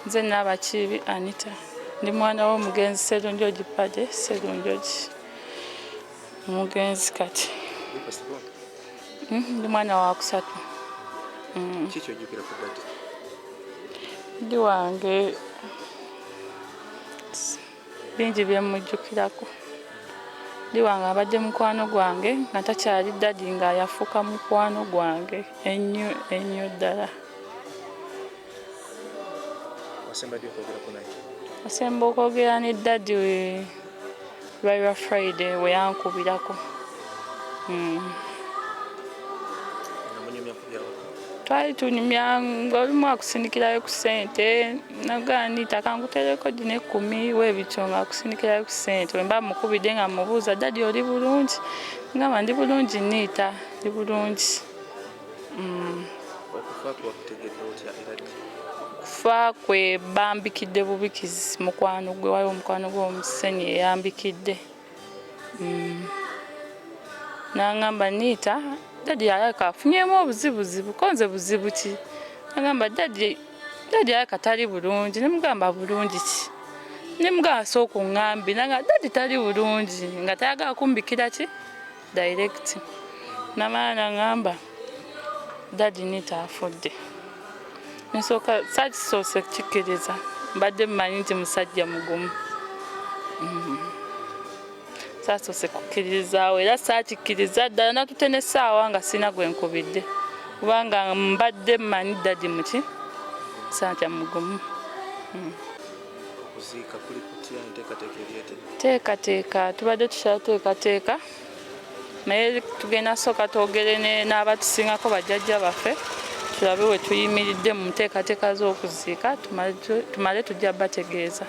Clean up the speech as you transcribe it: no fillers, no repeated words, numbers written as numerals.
Nze Naabakiibi Anita, ndi mwana w'omugenzi Sserunjogi Paddy Sserunjogi, omugenzi kati ndi mwana wa kusatu. Ki ky'ojjukira ku daddy? Daddy wange bingi bye mmujjukirako. Daddy wange abadde mukwano gwange nga takyali daddy nga yafuuka mukwano gwange ennyo ennyo ddala. Wasemba ddi okwogerako naye? Asemba okwogera ne daddy lwali lwa Friday we yankubirako. Nga munyumya ku byawaka? Twali tunyumya ng'olumu akusindikirayo ku ssente nagamba Anita kankuteereko gino 10 weebityo ng'akusindikirayo ku ssente. Bwe mba mukubidde nga mmubuuza daddy oli bulungi? Ngamba ndi bulungi Anita ndi bulungi. Okufa kwe wakutegedde otya era ddi? Okufa kwe bambikidde bubikizi mukwano gwe, waliwo omukwano gwe omusenyi eyambikidde. N'angamba Anita daddy alabika afunyeemu obuzibuzibu ko nze buzibu ki? N'angamba daddy daddy alabika tali bulungi ne mugamba bulungi ki? Ne mugamba sooka oŋŋambe n'angamba daddy tali bulungi nga tayagala kumbikira ki direct. Namala n'angamba daddy Anita afudde. Nsooka saakisoose kukikkiriza mbadde mmanyi nti musajja mugumu. Saasoose kukkirizaawo era saakikkiriza ddala natutte n'essaawa nga sirina gwe nkubidde kubanga mbadde mmanyi daddy muki musajja mugumu. Okuziika kuli kutya, enteekateeka eri etya? Teekateeka tubadde tukyateekateeka naye tugenda sooka twogere n'abatusingako bajjajja baffe tulabe we tuyimiridde mu nteekateeka z'okuziika tumale tujja bategeeza.